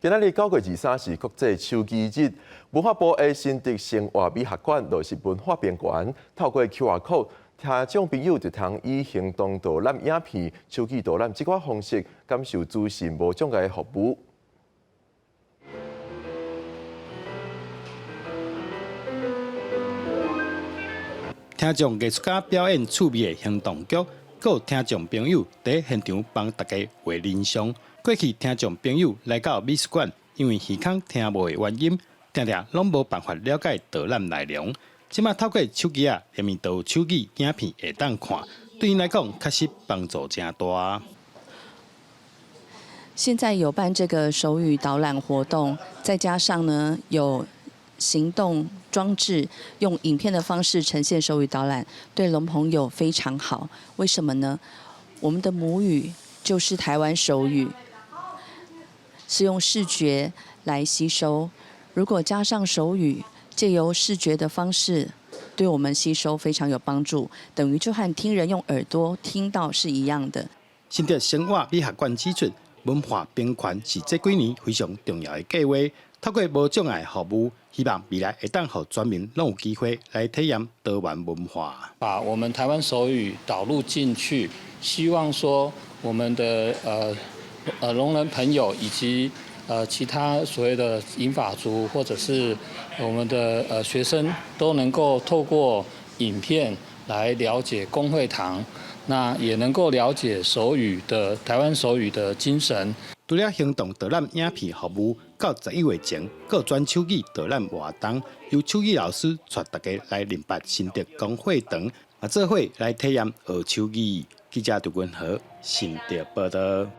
今仔日9月23是國際手語日，文化部的新竹生活美學館落實文化平權，透過 QR code，聽眾朋友就通以行動導覽影片、手語導覽這款方式，感受資訊無障礙的服務。聽眾藝術家表演趣味的行動劇，閣有聽障朋友佇現場幫大家畫人像。過去聽障朋友來到美術館，因為耳孔聽無的原因，定定攏無辦法了解導覽內容。這馬透過手機仔，裡面都有手語影片會當看，對𪜶來講確實幫助誠大。現在有辦這個手語導覽活動，再加上呢有行動裝置，用影片的方式呈現手語導覽，對聾朋友非常好。為什麼呢？我們的母語就是台灣手語，是用視覺來吸收。如果加上手語，借由視覺的方式，對我們吸收非常有幫助，等於就和聽人用耳朵聽到是一樣的。新竹生活美學館指出，文化平權是這幾年非常重要的計劃。透過無障礙服務，希望未來會當予全民攏有機會來體驗多元文化。把我們台灣手語導入進去，希望說我們的聾人朋友以及其他所謂的銀髮族或者是我們的學生，都能夠透過影片來了解公會堂，那也能夠了解手語的台灣手語的精神。除了行動導覽影片服務，到11月前，閣有全手語導覽活動，由手語老師帶大家來認捌新竹公會堂，嘛做伙來體驗學手語。記者杜君和新竹報道。